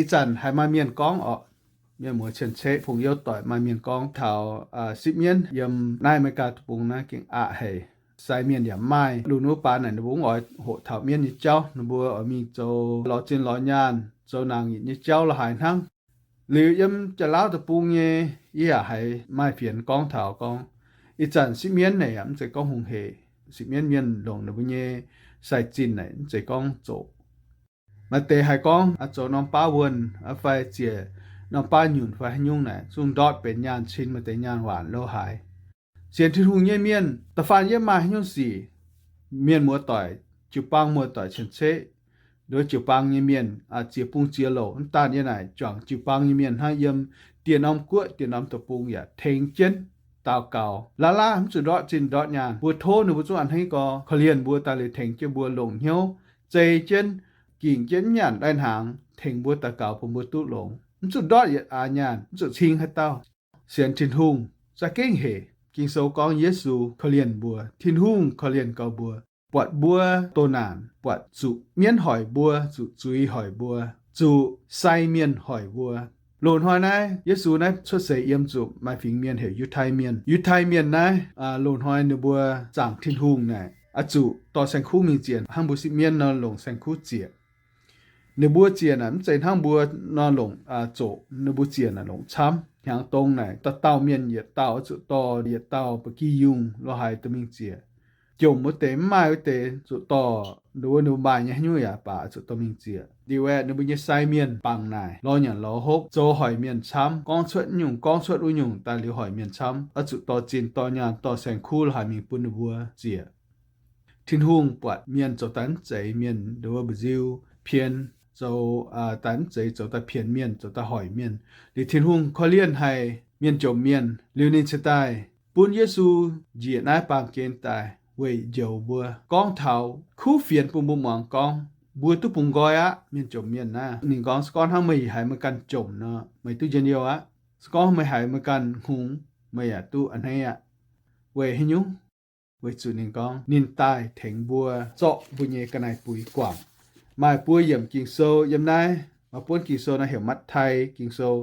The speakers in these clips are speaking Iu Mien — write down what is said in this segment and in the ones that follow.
Ih zanc haiz maaih mienh gorngv orqc, mienh muoz cien-ceqv pong youv doic maaih mienh gorngv taux sipv mienv yiem naaiv America deic-bung naaiv gengh aqc haic. Sai mienh yaac maaih. Lunx wuov baac naaic ninh mbuo mv oix hoqc taux mienv nyei jauv, ninh mbuo oix mingh zoux lorz zinh lorz nyaanh, zoux nangc yietc nyei jauv la'haaix hnangv. Liuz yiem Jaax-Laauv deic-bung nyei, yie yaac haiz maaih fienx gorngv taux gorngv, ih zanc sipv mienv naaic yaac mv zeiz gorngv hungh heic. Sipv mienv mienh longc ninh mbuo nyei sai-zinh naaic mv zeiz gorngv zoqc. Maaih deix haiz gorngv zoux norm baav wuonh fai ziec norm baav nyunc fai haaix nyungc naaic zungv ndortv benx nyaanh cin, maaih deix nyaanh waanc lo haaix. Sienx Tin-Hungh nyei mienh da'faanh yie maaih haaix nyungc sic, mienh muoz-doic, jiu-baang muoz-doic cien-ceqv, nduov jiu-baang nyei mienh ziex bung ziex louc, mv daanh yie naaic juangc jiu-baang nyei mienh hnangv, yiem dieh norm guoqv dieh norm deic-bung yaac tengx jienv daux gaux. Laav laav mv zuqc ndortv zinh ndortv nyaanh, mbuo tov ninh mbuo zungv a'hneiv gorx korv-lienh mbuo daaih liuz tengx jienv mbuo longc hnyouv zei jienv, gingc jienv mv nyanc lai-hnaangx tengx mbuo daux gaux bun mbuo duqv longx. Mv zuqc ndortv yietc aax nyaanh, mv zuqc cing haaix dauh. Sienx Tin-Hungh za'gengh hec. Ging-Sou gorngv Yesu korv-lienh mbuo, Tin-Hungh korv-lienh gau mbuo, buatc mbuo doh naanc, buatc zuqc mienv hoic mbuo, zuqc zuiz hoic mbuo, zuqc sai mienh hoic mbuo. Loz-hnoi naaiv Yesu naaiv cuotv seix yiem zuqc maaih fingx mienh heuc Yiutai Mienh. Yiutai Mienh naaiv loz-hnoi ninh mbuo zaangc Tin-Hungh naaic, oix zuqc dorh saeng-kuv mingh ziec hnangv mbuo sipv mienv nor longc saeng-kuv ziec. Ninh mbuo ziec naaic mv zeiz hnangv mbuo nor longc zoqc, ninh mbuo ziec naaic longc camv. Hnyangx dong naaic dauh dauh mienh yietc dauh oix zuqc dorh yietc dauh ba'gi yungh lo haaix dorh mingh ziec. Jomc wuov deix mv maaih wuov deix zuqc dorh, nduov ninh mbuo maaih nyei haaix nyungc yaac baac zuqc dorh mingh ziec. Liuz aeqv, ninh mbuo nyei sai mienh bangc naaic lorz nyanc lorz hopv, zoux hoic mienh camv, gorngv cuotv nyungc gorngv cuotv wuov nyungc daaih liuz hoic mienh camv, oix zuqc dorh zinh dorh nyaanh dorh saeng-kuv lo haaix mingh bun ninh mbuo ziec. Tin-Hungh buatc mienh zoux daaih mv zeiz, mienh nduov mba'nziu pien, zoux daaih mv zeiz, zoux daaih pienx mienh, zoux daaih hoic mienh. Liuz Tin-Hungh korv-lienh haic mienh jomc mienh, liuz ninh cingx daaih bun Yesu njiec naaiv baamh gen daaih weic njoux mbuo, gorngv taux kuv fienx bun mbuo muangx gorngv mbuo duqv bungx nqoi aqv. Mienh jomc mienh naaiv ninh gorngv, se gorngv hnangv meih haiz meih ganh jomc nor, meih duqv njien-youh aqv. Se gorngv meih haiz meih ganh hngongx, meih yaac duqv a'hneiv aqv. Weic haaix nyungc? Weic zuqc ninh gorngv ninh daaih tengx mbuo zorqv mbuo nyei ga'naaiv-buix guangc. Maaih buo yiemc Ging-Sou yiem naaiv, maaih buonv Ging-Sou naaiv heuc Matv^tai Ging-Sou,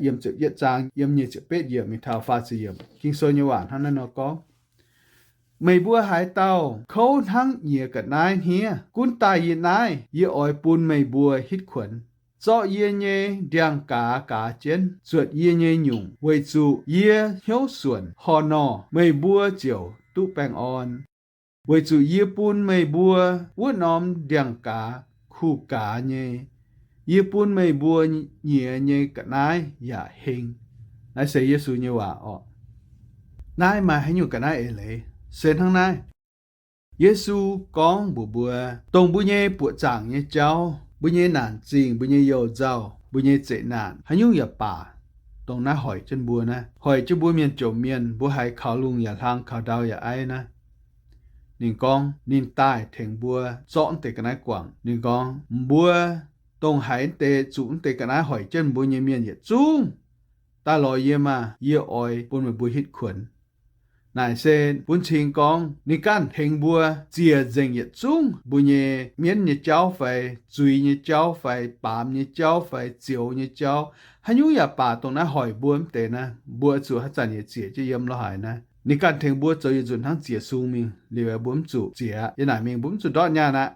yiem ziepc yietv zaang yiem nyic ziepc betv yiemc mingh taux faah ziepc yiemc. Ging-Sou nyei waac hnangv naaiv nor gorngv, meih mbuo haaix dauh kouv hnangv nyiex ga'naaiv hniev? Gunv daaih yie naaiv, yie oix bun meih mbuo hitv kuonx. Zorqv yie nyei ndiangx-gaaz gaaz jienv zuotc yie nyei nyungc, weic zuqc yie hnyouv suonc horh norh, meih mbuo ziouc duqv baengh orn. Weic zuqc yie bun meih mbuo wuov norm ndiangx-gaaz kuh gaaz nyei. Yie bun meih mbuo nyiex nyei ga'naaiv yaac heng. Naaiv se Yesu nyei waac orqc. Naaiv maaih haaix nyungc ga'naaiv eix leiz? Se hnangv naaiv. Yesu gorngv mbuox mbuo, dongh mbuo nyei buoqc zaangc nyei jauv, mbuo nyei naanc zingh, mbuo nyei youh nzauh, mbuo nyei zeqc naanc, haaix nyungc yaac baac, dongh naaiv hoic jienv mbuo naaiv, hoic jienv mbuo mienh jomc mienh, mbuo haiz kaux lungh yaac hlang, kaux ndau yaac aiv naaiv. Ninh gorngv ninh daaih tengx mbuo zorqv deix ga'naaiv guangc. Ninh gorngv, mbuo dongh haiz deix zuqc deix ga'naaiv hoic jienv mbuo nyei mienh yietc zungv daaih lorz yie maah! Yie oix bun meih mbuo hitv kuonx. Naaic se bun cing gorngv ninh ganh tengx mbuo ziec nzengc yietc zungv mbuo nyei mienv nyei jauv fai zuiz nyei jauv fai baamz nyei jauv fai zioux nyei jauv. Haaix nyungc yaac baac dongh naaiv hoic mbuo mv deix naaiv, mbuo zuqc haaix zanc yietc ziec jienv yiem lo haaix naaiv. Ninh ganh tengx mbuo zoux yietc nzunc hnangv ziec sung mingh liuz, mbuo mv zuqc ziec aqv. Yiem naaic mingh mbuo mv zuqc ndortv nyaanh aqv.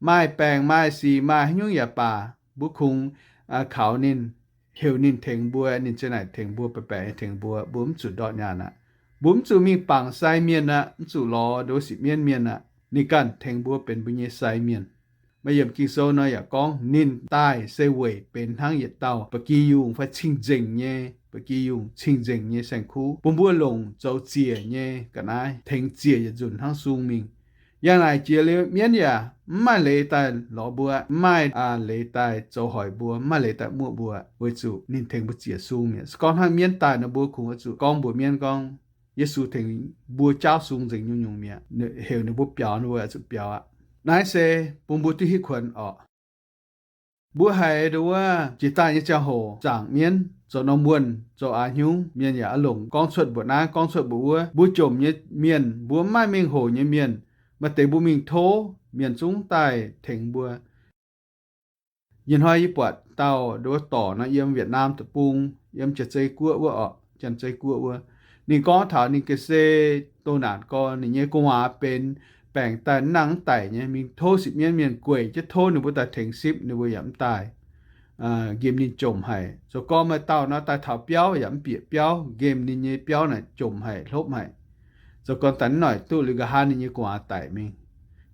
Maaih baengc maaih sic maaih haaix nyungc yaac baac, mbuo kungx kaux ninh, heuc ninh tengx mbuo, ninh ziouc naaic tengx mbuo, baeqc baeqc tengx mbuo, mbuo mv zuqc ndortv nyaanh aqv. Mbuo mv zuqc mingh bangc sai mienh aqv, mv zuqc lorz nduov sipv mienv mienh aqv. Ninh ganh tengx mbuo benx mbuo nyei sai mienh. Maaih yiemc Ging-Sou nor yaac gorngv ninh daaih se weic benx hnangv yietc dauh ba'gi yungh fai cing-nzengc nyei, ba'gi yungh cing-nzengc nyei saeng-kuv bun mbuo longc zoux ziec nyei ga'naaiv tengx ziec yietc nzunc hnangv sung mingh. Yangh naaic jiex liuz mienv yaac mv maaih leiz daaih lorz mbuo, mv maaih leiz daaih zoux hoic mbuo, mv maaih leiz daaih muoqv mbuo, weic zuqc ninh tengx mbuo ziec sung mi'aqv. Se gorngv hnangv mienv daaih nor, mbuo kungx oix zuqc gorngv mbuox mienv gorngv, Yesu tengx mbuo jaauv sung nzengc nyungc-nyungc mi'aqv. Heuc ninh mbuo biaux, ninh mbuo oix zuqc biaux aqv. Naaiv se bun mbuo duqv hitv kuonx orqc. Mbuo haiz nduov wuov jiex daaih nyei ziangh hoc zaangc mienv zoux norm wuonh zoux aax hnyungv, mienh yaac oix longc gorngv cuotv mbuoqc naaiv gorngv cuotv mbuoqc wuov. Mbuo jomc nyei mienh, mbuo mv maaih mengh hoc nyei mienh, maaih deix mbuo mingh tov, mienh zungv daaih tengx mbuo. Nyei hnoi yie buatc dauh nduov dorc nor yiem Việt Nam deic-bung, yiem Janx-Zei Guoqv wuov orqc, Janx-Zei Guoqv wuov. Ninh gorngv taux ninh ga'sie doh naanc gorn ninh nyei gu'nguaaz benx baengc daaih nangh mv daic nyei, mingh tov sipv mienv mienh gueic jienv tov ninh mbuo daaih tengx sipv, ninh mbuo yaac mv daaih. Nqemh ninh jomc haic. Zoux gorn maaih dauh nor daaih taux biauv yaac mv bieqc biauv, nqemh ninh nyei biauv naaic jomc haic, hlopv haic. Zoux gorn daaih mv noic duqv liuz nqa'haav ninh nyei gu'nguaaz daic mingh.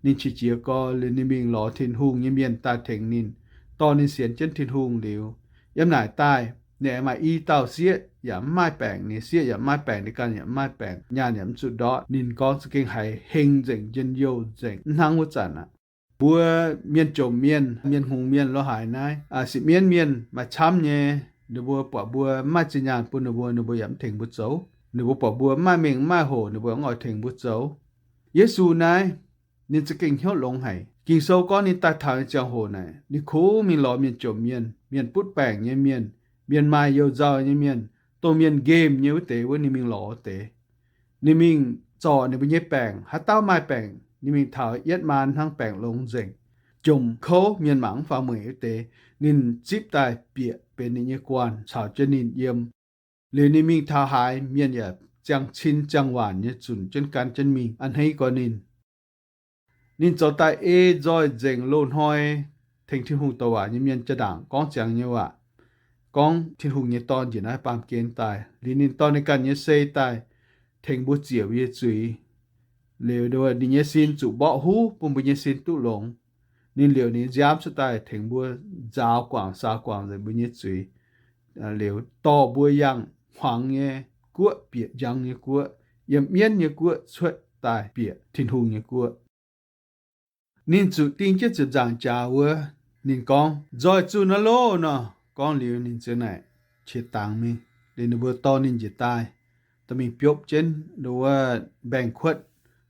Ninh qiex jiez gorn liuz ninh mingh lorz Tin-Hungh nyei mienh daaih tengx ninh, dorh ninh sienx jienv Tin-Hungh liuz, yiem naaic daaih ninh aengx maaih i dauh sieqv yaac mv maaih baengc, ninh sieqv yaac mv maaih baengc, ninh ganh yaac mv maaih baengc, nyaanh yaac mv zuqc ndortv. Ninh gorngv za'gengh haiz heng nzengc, njien-youh nzengc, mv hnangv wuov zanc aqv. Mbuo mienh jomc mienh, mienh hngongx mienh lo haaix naaiv, sipv mienv mienh maaih camv nyei, ninh mbuo buatc mbuo mv maaih zinh nyaanh bun ninh mbuo, ninh mbuo yaac mv tengx mbuo zoux. Ninh mbuo buatc mbuo mv maaih mengh mv maaih hoc, ninh mbuo mv oix tengx mbuo zoux. Yesu naaiv, ninh za'gengh hnyouv longx haic. Ging-Sou gorngv ninh daaih taux nyei ziangh hoc naaic, ninh kungx mingh lorz mienh jomc mienh, mienh butv baengc nyei mienh, mienh maaih you-nzauh nyei mienh, dongh mienh nqemh nyei wuov deix wuov ninh mingh lorz wuov deix. Ninh mingh zorc ninh mbuo nyei baengc, haaix dauh maaih baengc ninh mingh taux yietv maan hnangv baengc longx nzengc, jomc kouv, mienh mangc mv faaux mueic wuov deix, ninh zipv daaih bieqc benx ninh nyei guanh caux jienv ninh yiem. Liuz ninh mingh taux haaix, mienh yaac ziangh cin ziangh waanc nyei zunc jienv gan jienv mingh a'hneiv gorx ninh. Ninh zoux daaih ei nzoih nzengc loz-hnoi tengx Tin-Hungh douc waac nyei mienh jaa-ndaangc gorngv ziangx nyei waac, gorngv Tin-Hungh nyei Dorn njiec naaiv baamh gen daaih, liuz ninh dorh ninh ganh nyei sei daaih tengx mbuo ziec mbuo nyei zuiz. Liuz ninh nyei sin zuqc mborqv huv bun mbuo nyei sin duqv longx. Ninh liouc ninh nziaamv cuotv daaih tengx mbuo nzaaux guangc saaux guangc nzengc mbuo nyei zuiz. Liuz dorh mbuo yangh hmuangx nyei guoqv, bieqc njang nyei guoqv, yiem mienv nyei guoqv cuotv daaih bieqc Tin-Hungh nyei guoqv. Ninh zuqc ding jienv ziepc nzaangc jaax wuov, ninh gorngv, Nzoih zuqc naaiv loh! Nor gorngv liuz ninh ziouc naaic qiex dangx mingh. Liuz ninh mbuo dorh ninh njiec daaih, dorh mingh biopv jienv wuov mbaeng-kuotv,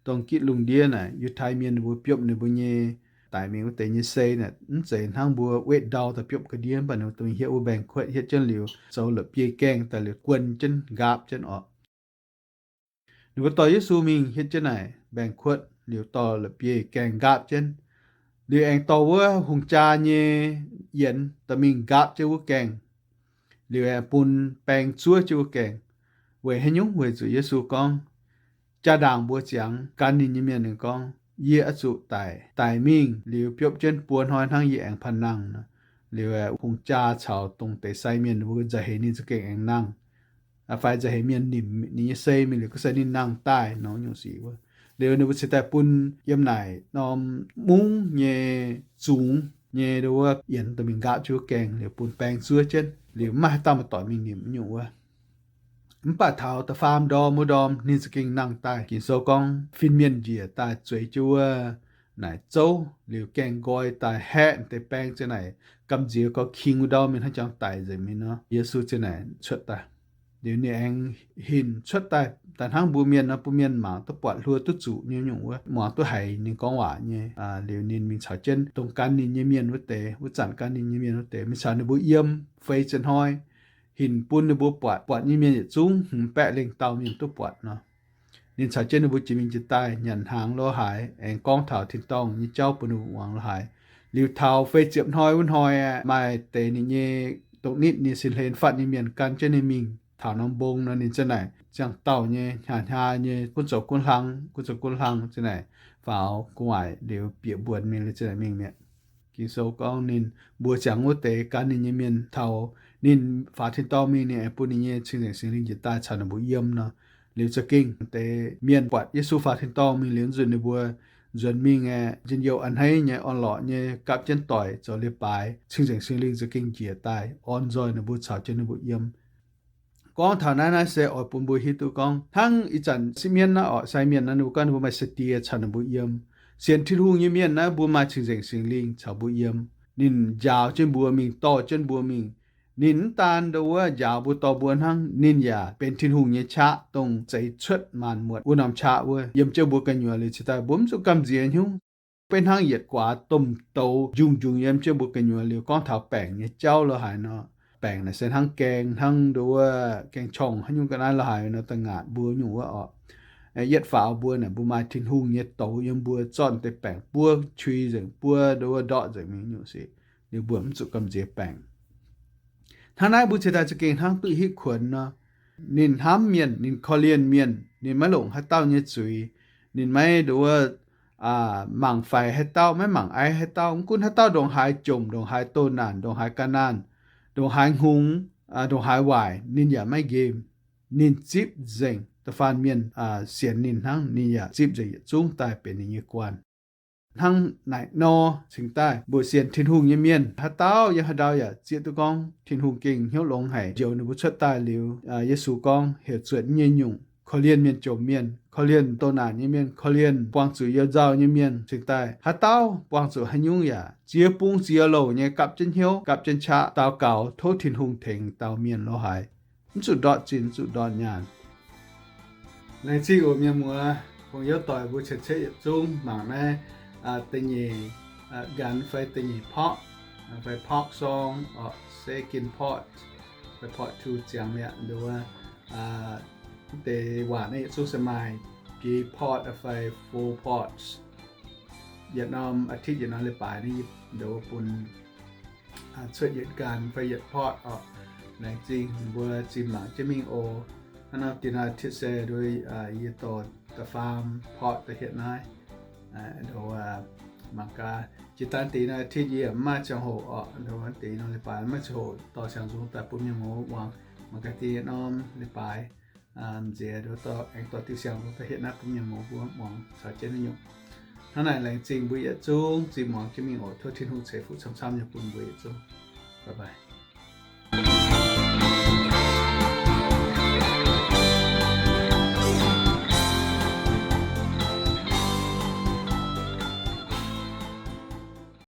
dongh gitv lungh ndiev naaic Yiutai Mienh ninh mbuo biopv ninh mbuo nyei daic mingh wuov deix nyei sei naaic, mv zeiz hnangv mbuo wetv ndau daaih biopv ga'ndiev, mv baac ninh mbuo dorh mingh hietv wuov mbaeng-kuotv, hietv jienv liuz zoux la'bieiv gaengh daaih liuz guon jienv nqaapv jienv orqc. Ninh mbuo dorh Yesu mingh hietv jienv naaic mbaeng-kuotv liuz dorh la'bieiv gaengh nqaapv jienv. Liuz aengx dorh wuov hungh jaa nyei yienx dorh mingh nqaapv jienv wuov gaengh. Liuz aengx bun baeng zuov jienv wuov gaengh. Weic haaix nyungc? Weic zuqc Yesu gorngv, jaa-ndaangc mbuox ziangx gan ninh nyei mienh, ninh gorngv, Yie oix zuqc daic, daic mingh liuz biopv jienv buo hnoi hnangv yie aengx panh nangh nor. Liuz hungh jaa caux dongh deix sai mienh mbuo nzauh heix ninh za'gengh aengx nangh, fai nzauh heix mienh nimc ninh nyei sei mingh liuz ga'sie ninh nangh daaih nor nyungc sic wuov. Liuz ninh mbuo cingx daaih bun yiem naaic norm mungv nyei zungx nyei wuov yienx dorh mingh nqaapv jienv wuov gaengh, liuz bun baeng zuov jienv, liuz mv maaih haaix dauh maaih doic mingh nimc nyungc wuov. Mv baac taux da'faam ndorm wuov ndorm ninh za'gengh nangh daaih. Ging-Sou gorngv fin-mienh njiec daaih zueiz jienv wuov naaic zouv, liuz gaengh nqoi daaih haeqv deix baeng ziang naaic, gamh nziex gorx king wuov ndau mingh hnangv jangx daic nzengc mingh nor, Yesu ziang naaic cuotv daaih. Liuz ninh aengx hinc cuotv daaih, daaih hnangv mbuo mienh nor, bun mienh mangc duqv buatc, hluo duqv zuqc nyei nyungc wuov, muangx duqv haiz ninh gorngv waac nyei. Liuz ninh mingh caux jienv dongh gan ninh nyei mienh wuov deix, wuov zanc gan ninh nyei mienh wuov deix, mingh caux ninh mbuo yiem feix ziepc hnoi, hinc bun ninh mbuo buatc, buatc nyei mienh yietc zungv hmz baeqv lengh dauh mienh duqv buatc nor. Ninh caux jienv ninh mbuo jiex mingh jiex daaih nyanc hnaangx lo haaix, aengx gorngv taux tin-dorngh nyei jauv bun ninh mbuo muangx lo haaix. Liuz taux feix ziepc hnoi wuov hnoi aeqv, maaih deix ninh nyei dongh nitv ninh sin hlen fatv nyei mienh gan jienv ninh mingh taux norm mbong nor, ninh ziang naaic ziangh dauh nyei, hnyaa-hnyaa nyei, gunv zoux gunv hlang, gunv zoux gunv hlang ziang naaic faaux gu'nguaaic liuz bieqc mbuonx mingh liuz ziang naaic mingh mi'aqv. Ging-Sou gorngv ninh mbuox ziangx wuov deix gan ninh nyei mienh taux ninh faaux tin-dorngh mingh, ninh aengx bun ninh nyei Cing-Nzengc Singx Lingh njiec daaih caux ninh mbuo yiem nor. Liuz za'gengh deix mienh buatc Yesu faaux tin-dorngh mingh liuz nzunc ninh mbuo nzuonx mingh aeqv, njien-youh a'hneiv nyei, orn-lorqc nyei, gapv jienv doic zoux leiz-baaix, Cing-Nzengc Singx Lingh za'gengh njiec daaih orn nzoih ninh mbuo caux jienv ninh mbuo yiem. Gorngv taux naaiv, naaiv se oix bun mbuo hiuv duqv gorngv hnangv ih zanc sipv mienv naaiv orqc, sai mienh naaiv ninh mbuo gorngv ninh mbuo maaih sai-diex caux ninh mbuo yiem. Sienx Tin-Hungh nyei mienh naaiv mbuo maaih Cing-Nzengc Singx Lingh caux mbuo yiem. Ninh njaaux jienv mbuo mingh, dorh jienv mbuo mingh. Ninh mv daan ndo wuov njaaux mbuo dorh mbuo hnangv, ninh yaac benx Tin-Hungh nyei qaqv dongh zeix cuotv maanc muotc wuov norm qaqv wuov yiem jienv mbuo gu'nyuoz liuz cingx daaih mbuo mv zuqc gamh nziex hnyouv. Beiv hnangv yietc guaax domh douz njungh njungh yiem jienv mbuo gu'nyuoz liuz, gorngv taux baengc nyei jauv lo haaix nor, baengc naaic se hnangv gaeng, hnangv ndo wuov gaeng qorngh haaix nyungc ga'naaiv lo haaix nor da'ngaatc mbuo nyungc wuov orqc. Yietv faaux mbuo naaic mbuo maaih Tin-Hungh nyei douz yiem mbuo zorqv deix baengc buov qui nzengc, buov ndo wuov ndortv nzengc mingh nyungc sic. liuz mbuo mv zuqc gamh nziex baengc. Hnangv naaiv mbuo cingx daaih za'gengh hnangv duqv hitv kuonx nor. Ninh hnamv mienh, ninh korv-lienh mienh, ninh maiv longc haaix dauh nyei zuiz, ninh maiv nduov mangc faix haaix dauh, maiv mangc aiv haaix dauh. Mv gunv haaix dauh ndongc haaix jomc, ndongc haaix doh naanc, ndongc haaix ga'naanh, ndongc haaix hngongx, ndongc haaix waaic, ninh yaac maiv nqemh. Ninh zipv nzengc. Da'faanh mienh sienx ninh hnangv, ninh yaac zipv nzengc yietc zungv daaih benx ninh nyei guanh. Hnangv naaic nor, cingx daaih mbuo sienx Tin-Hungh nyei mienh, haaix dauh yiem haaix ndau yaac zieqv duqv gorngv Tin-Hungh gengh hnyouv longx haic. Njoux ninh mbuo cuotv daaih liuz, Yesu gorngv heuc zuotc nyei nyungc, korv-lienh mienh jomc mienh, korv-lienh doh naanc nyei mienh, korv-lienh buangh zuqc youh nzauh nyei mienh. Cingx daaih haaix dauh buangh zuqc haaix nyungc yaac ziex bung ziex louc nyei gapv jienv hnyouv, gapv jienv qaqv daux gaux tov Tin-Hungh tengx dau mienh lo haaix. Mv zuqc ndortv zinh, mv zuqc ndortv nyaanh. Laengz zingh oc mienh muoz, hungh youv doic mbuo cien-ceqv yietc zungv mangc naaiv da'nyeic gan fai da'nyeic porc, fai porc song, second part, fai part two ziangx mi'aqv. Nduov, mv deix waac naaiv yietc zungv se maaih biei part fai four parts. Yietc norm อาทิตย์ yietc norm leiz-baaix naaiv nduov bun cuotv yietc gan fai yietc part oc. Laengz zingh mbuo zinh mangc jienv mingh oc. Hnangv nor deix อาทิตย์ se nduov yie dorh da'faam part da'hietv naaiv. Nduov mangc gaax, jiex daaih deix อาทิตย์ yie mv maaih ziangh hoc oc. Nduov deix norm leiz-baaix mv maaih ziangh hoc dorh siang-nzung daaih bun mienh muoz muangx. Mangc gaax deix norm leiz-baaix nziex nduov dorh, aengx dorh diuh siang-nzung da'hietv naaiv bun mienh muoz mbuo muangx caux jienv naaiv nyungc. Hnangv naaic laengz zingh mbuo yietc zungv zinh muangx jienv mingh oc. Tov Tin-Hungh ceix fuqv camv-camv nyei bun mbuo yietc zungv. Bye bye.